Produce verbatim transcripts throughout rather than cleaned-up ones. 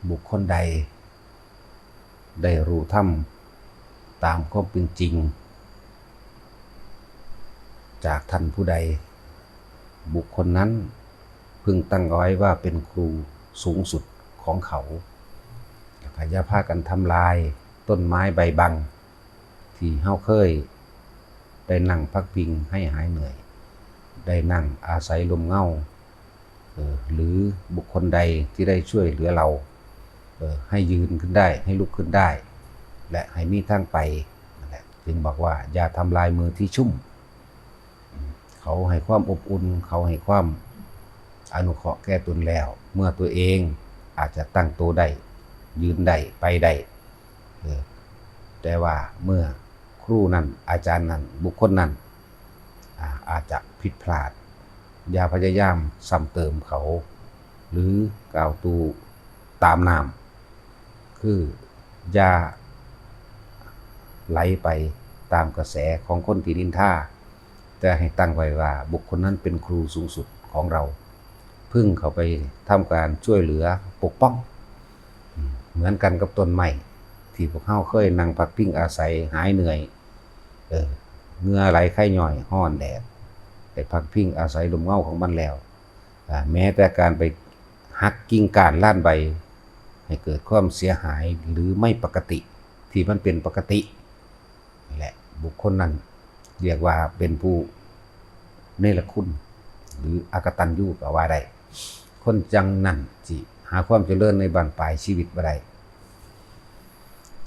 บุคคลใดได้รู้ธรรมตามความเป็นจริงจากท่านผู้ใด บุคคลนั้นพึงตั้งเอาไว้ว่าเป็นครูสูงสุดของเขา แล้วก็อย่าพากันทำลายต้นไม้ใบบัง ที่เฮาเคยได้นั่งพักพิงให้หายเหนื่อย ได้นั่งอาศัยลมเงา เอ่อ หรือบุคคลใดที่ได้ช่วยเหลือเรา เอ่อ ให้ยืนขึ้นได้ ให้ลุกขึ้นได้ และให้มีทางไป นั่นแหละ จึงบอกว่าอย่าทำลายมือที่ชุ่ม เขาให้ความอบอุ่น เขาให้ความอนุเคราะห์แก่ตนแล้ว เมื่อตัวเองอาจจะตั้งตัวได้ ยืนได้ ไปได้ เออ แต่ว่าเมื่อครูนั้น อาจารย์นั้น บุคคลนั้น อ่า อาจจะผิดพลาด อย่าพยายามซ้ำเติมเขา หรือกล่าวตูตามน้ำ คืออย่าไหลไปตามกระแสของคนที่นินทา แต่ให้ตั้งไว้ว่าบุคคลนั้นเป็นครูสูงสุดของเรา พึงเข้าไปทำการช่วยเหลือปกป้อง อืม เหมือนกันกับต้นไม้ที่พวกเฮาเคยนั่งพักพิงอาศัยหายเหนื่อย เออ เหงื่อไหลไคย่อยฮ้อนแดด ได้พักพิงอาศัยลมเงาของมันแล้ว อ่า แม้แต่การไปหักกิ่งก้านล่านใบ ให้เกิดความเสียหายหรือไม่ปกติ ที่มันเป็นปกติ และบุคคลนั้นเรียกว่าเป็นผู้เนรคุณ หรืออกตัญญูก็ว่าได้ คนจังนั้นสิหาความเจริญในบั้นปลายชีวิตบ่ได้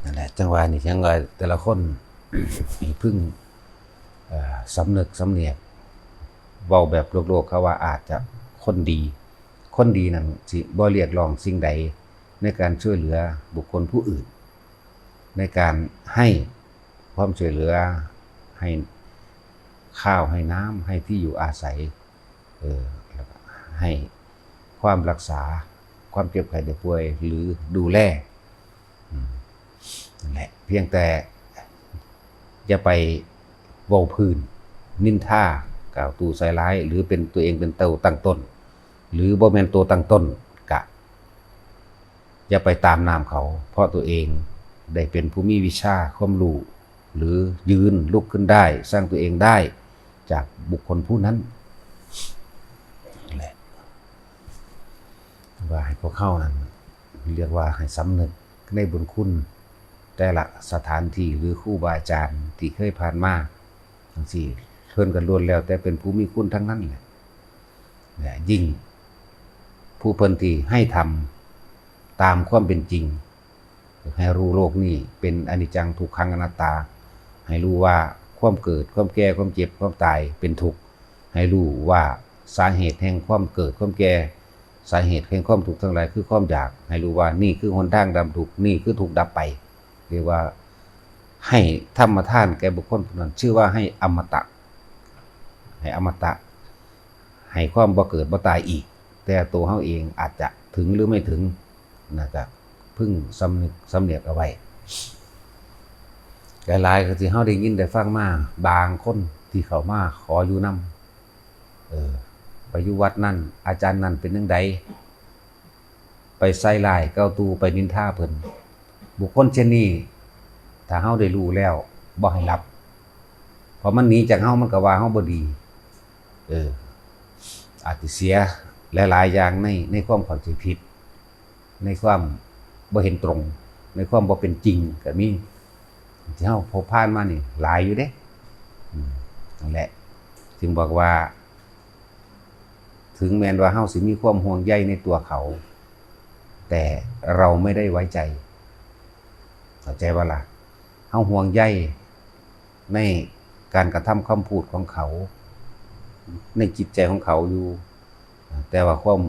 นั่นแหละ จังว่านี่ จังว่าแต่ละคน ให้พึง เอ่อ สำนึกสำเนียก เว้าแบบโลกๆ เขาว่าอาจจะคนดี คนดีนั้นสิบ่เรียกร้องสิ่งใดในการช่วยเหลือบุคคลผู้อื่น ในการให้ความช่วยเหลือ ให้ข้าว ให้น้ำ ให้ที่อยู่อาศัย เออ แล้วก็ให้ความรักษา ความเจ็บไข้ได้ป่วย หรือดูแล อืม นั่นแหละ เพียงแต่อย่าไปเว้าพื้น นินทา กล่าวตู่ใส่ร้าย หรือเป็นตัวเองเป็นตัวตั้งต้น หรือบ่แม่นตัวตั้งต้น กะอย่าไปตามน้ำเขา เพราะตัวเองได้เป็นผู้มีวิชาความรู้ หรือยืนลุกขึ้นได้ สร้างตัวเองได้จากบุคคลผู้นั้น นั่นแหละ ว่าให้พวกเขานั้น เรียกว่าให้สำนึกในบุญคุณแต่ละสถานที่หรือครูบาอาจารย์ที่เคยผ่านมาจังซี้ เพิ่นก็ล้วนแล้วแต่เป็นผู้มีคุณทั้งนั้นแหละ และยิ่งผู้เพิ่นที่ให้ทำตามความเป็นจริง ให้รู้โลกนี้เป็นอนิจจังทุกขังอนัตตา ให้รู้ว่าความเกิด ความแก่ ความเจ็บ ความตายเป็นทุกข์ ให้รู้ว่าสาเหตุแห่งความเกิด ความแก่ สาเหตุแห่งความทุกข์ทั้งหลายคือความอยาก ให้รู้ว่านี่คือหนทางดับทุกข์ นี่คือทุกข์ดับไป เรียกว่าให้ธรรมทานแก่บุคคลผู้นั้น ชื่อว่าให้อมตะ ให้อมตะ ให้ความบ่เกิดบ่ตายอีก แต่ตัวเฮาเองอาจจะถึงหรือไม่ถึง นะ ก็พึงสำนึกสำเนียกเอาไว้ หลายๆ ก็ที่เฮาได้ยินได้ฟังมา บางคนที่เข้ามาขออยู่นำ เออ ไปอยู่วัดนั่น อาจารย์นั่นเป็นจั่งใด ไปใส่ร้ายกล่าวตู่ ไปนินทาเพิ่น บุคคลเช่นนี้ ถ้าเฮาได้รู้แล้ว บ่ให้รับ เพราะมันหนีจากเฮา มันก็ว่าเฮาบ่ดี เออ อาจจะเสียหลายๆ อย่างใน ในความเข้าใจผิด ในความบ่เห็นตรง ในความบ่เป็นจริงก็มี ที่เฮาพบผ่านมานี่หลายอยู่เด้ อืม นั่นแหละ จึงบอกว่า ถึงแม้นว่าเฮาสิมีความห่วงใยในตัวเขา แต่เราไม่ได้ไว้ใจ เข้าใจบ่ล่ะ เฮาห่วงใยในการกระทำคำพูดของเขา ในจิตใจของเขาอยู่ แต่ว่าความ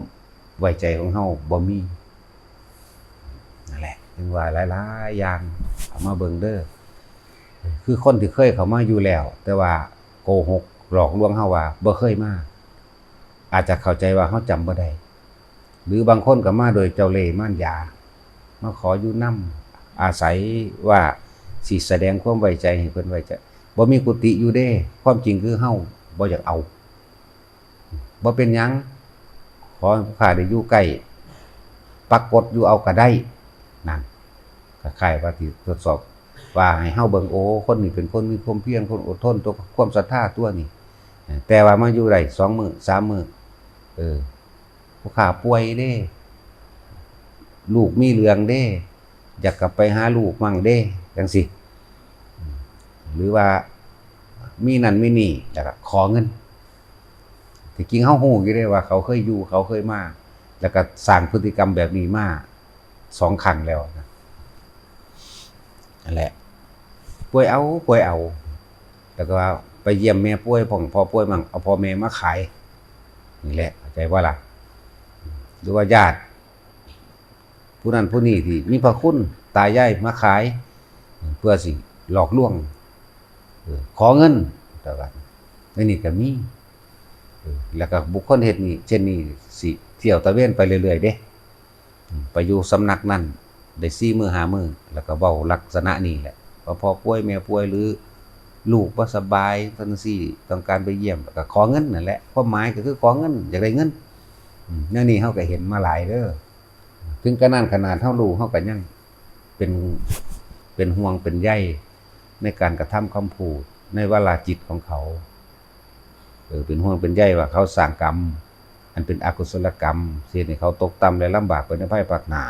ไว้ใจของเฮาบ่มี นั่นแหละ จึงว่าหลายๆ อย่าง เอามาเบิ่งเด้อ คือคนที่เคยเข้ามาอยู่แล้ว แต่ว่าโกหกหลอกลวงเฮาว่าบ่เคยมา อาจจะเข้าใจว่าเฮาจำบ่ได้ หรือบางคนก็มาโดยเจ้าเล่ห์มารยา มาขออยู่นำ อาศัยว่าสิแสดงความไว้ใจให้เพิ่นไว้ใจ บ่มีกุฏิอยู่เด้ ความจริงคือเฮาบ่อยากเอา บ่เป็นหยัง ขอให้ผู้ข้าได้อยู่ใกล้ ปรากฏอยู่เอาก็ได้ นั่น คล้ายๆว่าที่ทดสอบ ว่าให้เฮาเบิ่ง โอ้ คนนี้เป็นคนมีความเพียร คนอดทน ตัวความศรัทธาตัวนี้ แต่ว่ามาอยู่ได้สองมื้อสามมื้อ เออ ผู้ข้าป่วยเด้ ลูกมีเรื่องเด้ อยากกลับไปหาลูกมั่งเด้ จังซี่ หรือว่ามีนั่นมีนี่ แล้วก็ขอเงิน ที่จริงเฮาฮู้อยู่เด้ว่าเขาเคยอยู่ เขาเคยมา แล้วก็สร้างพฤติกรรมแบบนี้มาสองครั้งแล้วนะ นั่นแหละ ป่วยเอา ป่วยเอา แล้วก็ไปเยี่ยมแม่ป่วย พ่อ พ่อป่วยมั่ง เอาพ่อแม่มาขาย นี่แหละ เข้าใจบ่ล่ะ หรือว่าญาติ ผู้นั้นผู้นี้ที่มีพระคุณ ตายายมาขาย เพื่อสิหลอกลวง เออ ขอเงิน แต่ว่าในนี้ก็มี เออ แล้วก็บุคคลเฮ็ดนี่ เช่นนี้ สิเที่ยวตระเวนไปเรื่อยๆเด้ อืม ไปอยู่สำนักนั้นได้สี่มื้อห้ามื้อ แล้วก็เว้าลักษณะนี้แหละ ว่าพ่อป่วยแม่ป่วย หรือลูกบ่สบาย จั่งซี้ ต้องการไปเยี่ยม แล้วก็ขอเงินนั่นแหละ ความหมายก็คือขอเงิน อยากได้เงิน อืม แนวนี้เฮาก็เห็นมาหลายเด้อ ถึงกะนั้นขนาดเฮารู้ เฮาก็ยังเป็น เป็นห่วงเป็นใยในการกระทำคำพูด ในวาลาจิตของเขา เออ เป็นห่วงเป็นใยว่าเขาสร้างกรรม อันเป็นอกุศลกรรม สิเฮ็ดให้เขาตกต่ำและลำบากไปในภายภาคหน้า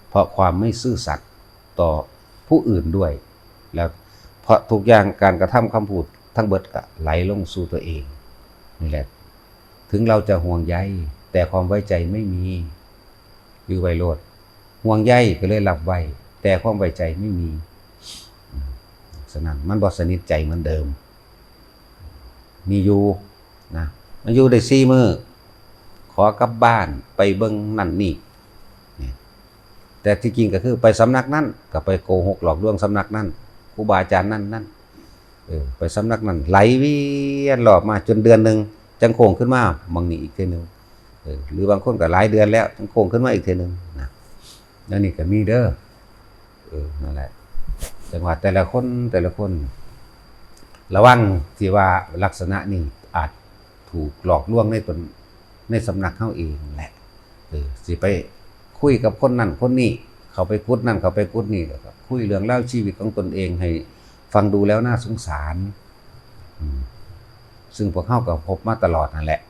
เพราะความไม่ซื่อสัตย์ต่อผู้อื่นด้วย แล้วเพราะทุกอย่างการกระทำคำพูดทั้งเบิดก็ไหลลงสู่ตัวเอง นี่แหละ ถึงเราจะห่วงใย แต่ความไว้ใจไม่มี อยู่ไว้โลด ห่วงใยก็เลยรับไว้ แต่ความไว้ใจไม่มี อืม ฉะนั้นมันบ่สนิทใจเหมือนเดิม มีอยู่นะ มาอยู่ได้สี่มื้อ ขอกลับบ้านไปเบิ่งนั่นนี่ เนี่ย แต่ที่จริงก็คือไปสำนักนั้น ก็ไปโกหกหลอกลวงสำนักนั้น ครูบาอาจารย์นั่นนั่น เออ ไปสำนักนั้น ไหลเวียนรอบมาจนเดือนหนึ่ง จั่งโค้งขึ้นมาหม่องนี้อีกเทื่อหนึ่ง เออ หรือบางคนก็หลายเดือนแล้ว จั่งโค้งขึ้นมาอีกเทื่อหนึ่งนะ แล้วนี่ก็มีเด้อ เออ นั่นแหละ จังหวะแต่ละคน แต่ละคน ระวังที่ว่าลักษณะนี้อาจถูกหลอกลวงในตน ในสำนักเฮาเองแหละ เออ สิไปคุยกับคนนั่นคนนี้ เข้าไปกุดนั่น เข้าไปกุดนี่ แล้วก็คุยเรื่องราวชีวิตของตนเองให้ฟังดูแล้วน่าสงสาร อืม ซึ่งพวกเฮาก็พบมาตลอดนั่นแหละ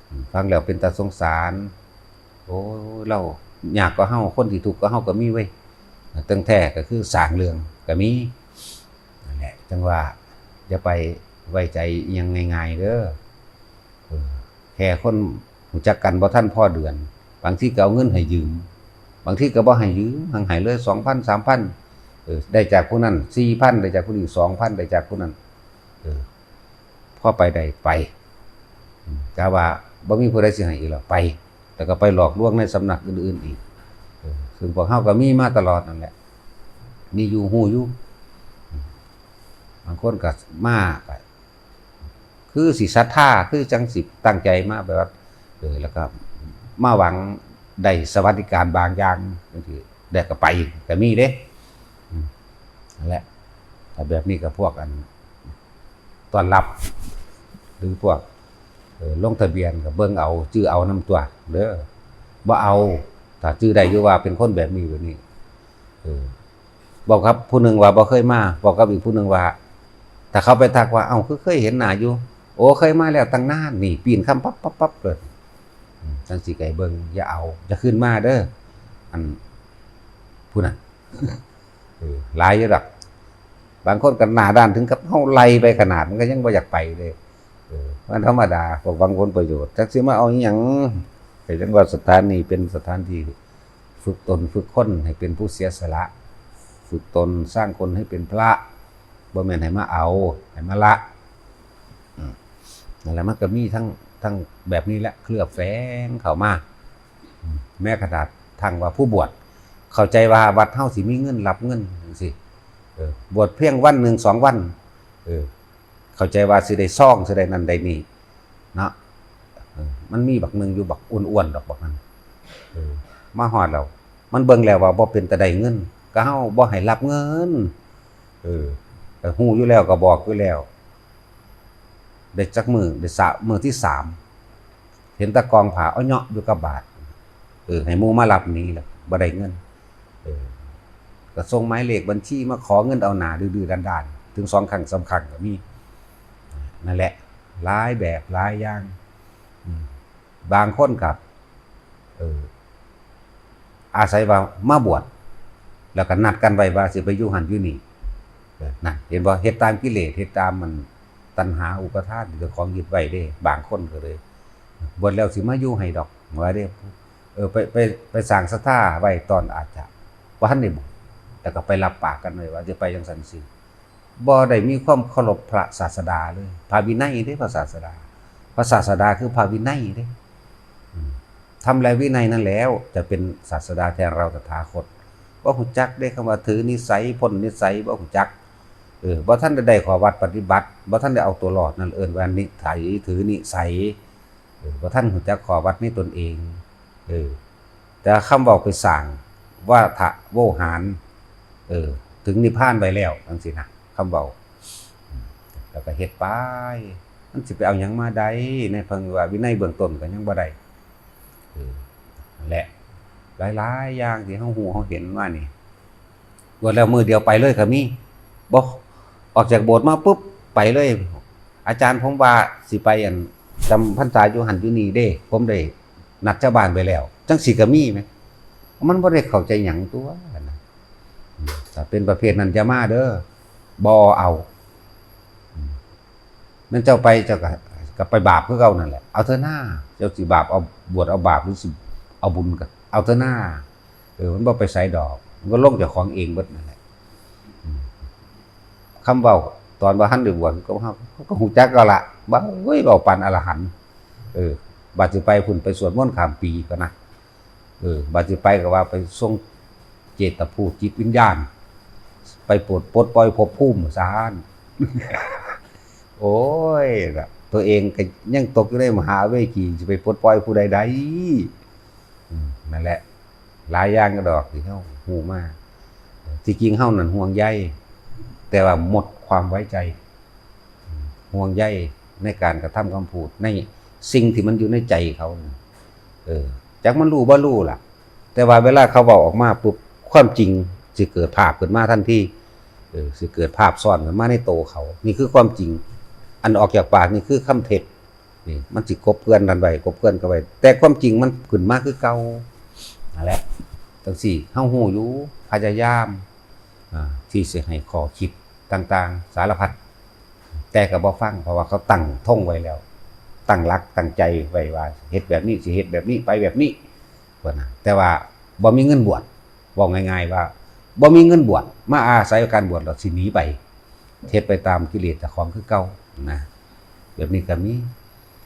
อืม ฟังแล้วเป็นตาสงสาร โอ้ ลาวยากกว่าเฮา คนที่ทุกข์กว่าเฮาก็มีเว้ย ตั้งแท้ก็คือสร้างเรื่องก็มี นั่นแหละ จั่งว่าอย่าไปไว้ใจอิหยังง่ายๆเด้อ เออ แค่คนรู้จักกันบ่ทันพอเดือน บางทีก็เอาเงินให้ยืม บางทีก็บ่ให้ยืม หังให้เลย สองพัน สามพัน เออ ได้จากผู้นั้น สี่พัน ได้จากผู้นี้ สองพัน ได้จากผู้นั้น เออ พอไปได้ไป อืม กะว่าบ่มีผู้ใดสิให้อีกแล้ว ไป แล้วก็ไปหลอกลวงในสำนักอื่นๆอีก เออ ซึ่งพวกเฮาก็มีมาตลอดนั่นแหละ มีอยู่ ฮู้อยู่ อืม บางคนก็มาก็ คือสิศรัทธา คือจั่งสิตั้งใจมาแบบว่า เออ แล้วก็มาหวังได้สวัสดิการบางอย่างจั่งซี้ แล้วก็ไป ก็มีเด้ อืม นั่นแหละ ถ้าแบบนี้ก็พวกอัน ต้อนรับ หรือพวก เออ ลงทะเบียนก็เบิ่งเอา จื่อเอานำตั๊วเด้อ บ่เอา ถ้าจื่อได้อยู่ว่าเป็นคนแบบนี้ แบบนี้ เออ บอกครับผู้หนึ่งว่าบ่เคยมา บอกกับอีกผู้หนึ่งว่า ถ้าเขาไปทักว่า เอ้า คือเคยเห็นหน้าอยู่ โอ้ เคยมาแล้วตั้งนาน นี่ ปีนคำปั๊บปั๊บปั๊บเลย อืม จั่งซี้ก็ให้เบิ่ง อย่าเอา อย่าขึ้นมาเด้อ อัน ผู้นั้น เออ หลายอยู่ดอก บางคนก็หน้าด้านถึงกับเฮาไล่ไปขนาด มันก็ยังบ่อยากไปเลย เออ มันธรรมดา พวกหวังผลประโยชน์ จักสิมาเอาอิหยัง ก็จั่งว่าสถานนี้เป็นสถานที่ฝึกตน ฝึกคนให้เป็นผู้เสียสละ ฝึกตนสร้างคนให้เป็นพระ บ่แม่นให้มาเอา ให้มาละ อืม นั่นแหละ มันก็มีทั้ง ทั้งแบบนี้แหละ เคลือบแฝงเข้ามา อืม แม้ขนาดทั้งว่าผู้บวช เข้าใจว่าวัดเฮาสิมีเงินรับเงินจั่งซี้ เออ บวชเพียงวันหนึ่งสองวัน เออ เข้าใจว่าสิได้ซอง สิได้นั่นได้นี่ เนาะ เออ มันมีบักหนึ่งอยู่ บักอ้วนๆดอกบักนั้น เออ มาฮอดแล้ว มันเบิ่งแล้วว่าบ่เป็นตาได้เงิน ก็เฮาบ่ให้รับเงิน เออ ก็ฮู้อยู่แล้ว ก็บอกอยู่แล้ว ได้จักมื้อ ได้สะ มื้อที่สาม เห็นแต่กองผ้าเอาเหยาะอยู่กับบาตร ออ ให้หมู่มารับหนี้แล้วบ่ได้เงิน เออ ก็ส่งหมายเลขบัญชีมาขอเงินเอาหน้าดื้อๆด้านๆ ถึงสองครั้งสามครั้งก็มี นั่นแหละ หลายแบบหลายอย่าง อืม บางคนก็ เออ อาศัยว่ามาบวช แล้วก็นัดกันไว้ว่าสิไปอยู่หั่นอยู่นี่ เออ นั่น เห็นบ่ เฮ็ดตามกิเลส เฮ็ดตามมันตัณหาอุปาทานที่เจ้าของยึดไว้เด้ บางคนก็เลย บวชแล้วสิมาอยู่ให้ดอก ว่าเด้ เออ ไป ไป ไปสร้างศรัทธาไว้ตอนอาจจะบ่ทันได้บวช แล้วก็ไปรับปากกันไว้ว่าสิไปจั่งซั้นสิ บ่ได้มีความเคารพพระศาสดาเลย พระวินัยเด้ พระศาสดา พระศาสดาคือพระวินัยเด้ อืม ธรรมและวินัยนั่นแล้วจะเป็นศาสดาแทนเราตถาคต บ่ฮู้จักเด้ คำว่าถือนิสัย พ้นนิสัย บ่ฮู้จัก เออ บ่ทันได้ได้ข้อวัดปฏิบัติ บ่ทันได้เอาตัวรอด นั่นเอิ้นว่านิสัย ถือนิสัย เออ บ่ทันฮู้จักข้อวัดในตนเอง เออ แต่คำเว้าไปสร้างวาทะโวหาร เออ ถึงนิพพานไว้แล้ว จั่งซี้นะ คำเว้า อืม แล้วก็เฮ็ดไป มันสิไปเอาหยังมาได้ ในเพิ่นว่าวินัยเบื้องต้นก็ยังบ่ได้ เออ นั่นแหละ หลายๆอย่างที่เฮาฮู้เฮาเห็นมานี่ บวชแล้วมื้อเดียวไปเลยก็มี บ่ ออกจากโบสถ์มาปุ๊บ ไปเลย อาจารย์ ผมว่าสิไป อั่น จำพรรษาอยู่หั่นอยู่นี่เด้ ผมได้นัดชาวบ้านไว้แล้ว จั่งซี้ก็มีแหม มันบ่ได้เข้าใจหยังตั๊วนะ อืม ถ้าเป็นประเภทนั้นอย่ามาเด้อ บ่เอา อืม แม่นเจ้าไปเจ้าก็ ก็ไปบาปคือเก่านั่นแหละ เอาเถอะหน้า เจ้าสิบาปเอา บวชเอาบาป หรือสิเอาบุญก็เอาเถอะหน้า เออ มันบ่ไปไสดอก มันก็ลงเจ้าของเองเบิดนั่นแหละ อืม คำเว้าตอนบ่ทันได้บวชก็ เฮา เฮาก็ฮู้จักแล้วล่ะ ว่า โอ้ย เว้าปานอรหันต์ เออ บาดสิไปพุ้น ไปสวดมนต์ข้ามปีก่อนนะ เออ บาดสิไปก็ว่าไปทรงเจตภูมิจิตวิญญาณ ไปปลด ปลดปล่อยภพภูมิซะ โอ้ย ตัวเองก็ยังตกอยู่ในมหาเวจี สิไปปลดปล่อยผู้ใดได้ อืม นั่นแหละ หลายอย่างก็ดอกที่เฮาฮู้มา ที่จริงเฮานั่นห่วงใย แต่ว่าหมดความไว้ใจ อืม ห่วงใยในการกระทำคำพูด ในสิ่งที่มันอยู่ในใจเขาน่ะ เออ จักมันรู้บ่รู้ล่ะ แต่ว่าเวลาเขาเว้าออกมาปุ๊บ ความจริงสิเกิดภาพขึ้นมาทันที เออ สิเกิดภาพซ้อนขึ้นมาในโตเขา นี่คือความจริง อันออกจากปากนี่คือคำเท็จ นี่มันสิกลบเกลื่อนกันไว้ กลบเกลื่อนกันไว้ แต่ความจริงมันขึ้นมาคือเก่า นั่นแหละ จั่งซี้ เฮาฮู้อยู่ พยายาม อ่า ที่สิให้ข้อคิดต่างๆ สารพัด แต่ก็บ่ฟัง เพราะว่าเขาตั้งธงไว้แล้ว ตั้งหลักตั้งใจไว้ว่าเฮ็ดแบบนี้ สิเฮ็ดแบบนี้ ไปแบบนี้ ว่านะ แต่ว่าบ่มีเงินบวช เว้าง่ายๆว่า บ่มีเงินบวช มาอาศัยการบวชแล้วสิหนีไป เฮ็ดไปตามกิเลสเจ้าของคือเก่านะ แบบนี้ก็มี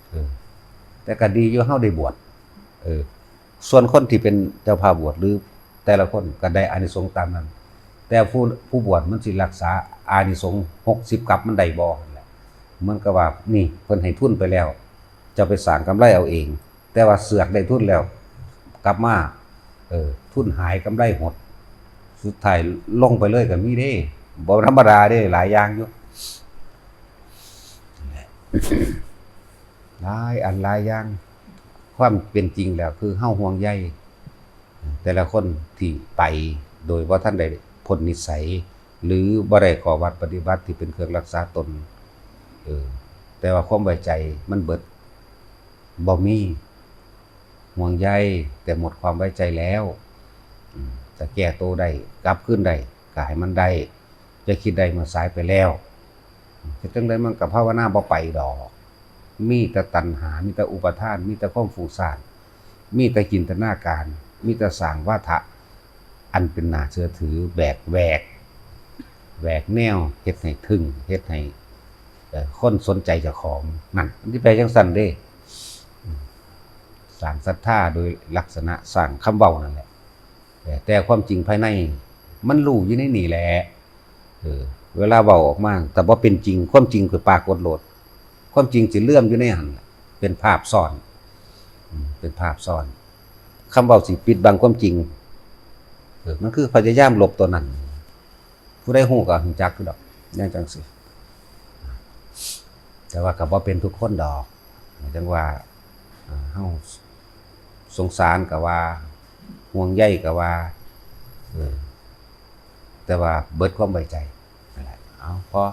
เออ แต่ก็ดีอยู่เฮาได้บวช เออ ส่วนคนที่เป็นเจ้าภาพบวชหรือแต่ละคนก็ได้อานิสงส์ตามนั้น แต่ผู้ ผู้บวชมันสิรักษาอานิสงส์หกสิบกัปมันได้บ่นั่นแหละ เหมือนกับว่านี่เพิ่นให้ทุนไปแล้ว เจ้าไปสร้างกำไรเอาเอง แต่ว่าเสือกได้ทุนแล้ว กลับมา เออ ทุนหายกำไรหด สุดท้ายลงไปเลยก็มีเด้ บ่ธรรมดาเด้ หลายอย่างอยู่ หลายอันหลายอย่าง ความเป็นจริงแล้วคือเฮาห่วงใยแต่ละคนที่ไปโดยบ่ทันได้พ้นนิสัย หรือบ่ได้ข้อวัดปฏิบัติที่เป็นเครื่องรักษาตน เออ แต่ว่าความไว้ใจมันเบิด บ่มี ห่วงใย แต่หมดความไว้ใจแล้ว อืม จะแก้โตได้ กลับคืนได้ ก็ให้มันได้ จะคิดได้เมื่อสายไปแล้ว เฮ็ดจั่งใดมันก็ภาวนาบ่ไปดอก มีแต่ตัณหา มีแต่อุปาทาน มีแต่ความฟุ้งซ่าน มีแต่จินตนาการ มีแต่สร้างวาทะ อันเป็นน่าเชื่อถือ แบก แหวก แหวกแนว เฮ็ดให้ทึ่ง เฮ็ดให้ เอ่อ คนสนใจเจ้าของ นั่น มันสิไปจั่งซั้นเด้ อืม สร้างศรัทธาโดยลักษณะสร้างคำเว้านั่นแหละ เออ แต่ความจริงภายในมันรู้อยู่ในนี่แหละ เออ เวลาเว้าออกมา แต่บ่เป็นจริง ความจริงคือปรากฏโลด ความจริงสิเหลื่อมอยู่ในหั่นล่ะ เป็นภาพซ้อน อืม เป็นภาพซ้อน คำเว้าสิปิดบังความจริง เออ มันคือพยายามลบตัวนั้น ผู้ใดฮู้ก็ฮู้จักอยู่ดอก แนวจั่งซี้ แต่ว่าก็บ่เป็นทุกคนดอก จั่งว่า อ่า เฮาสงสารก็ว่า ห่วงใยก็ว่า เออ แต่ว่าเบิดความไว้ใจนั่นแหละ เอา พอ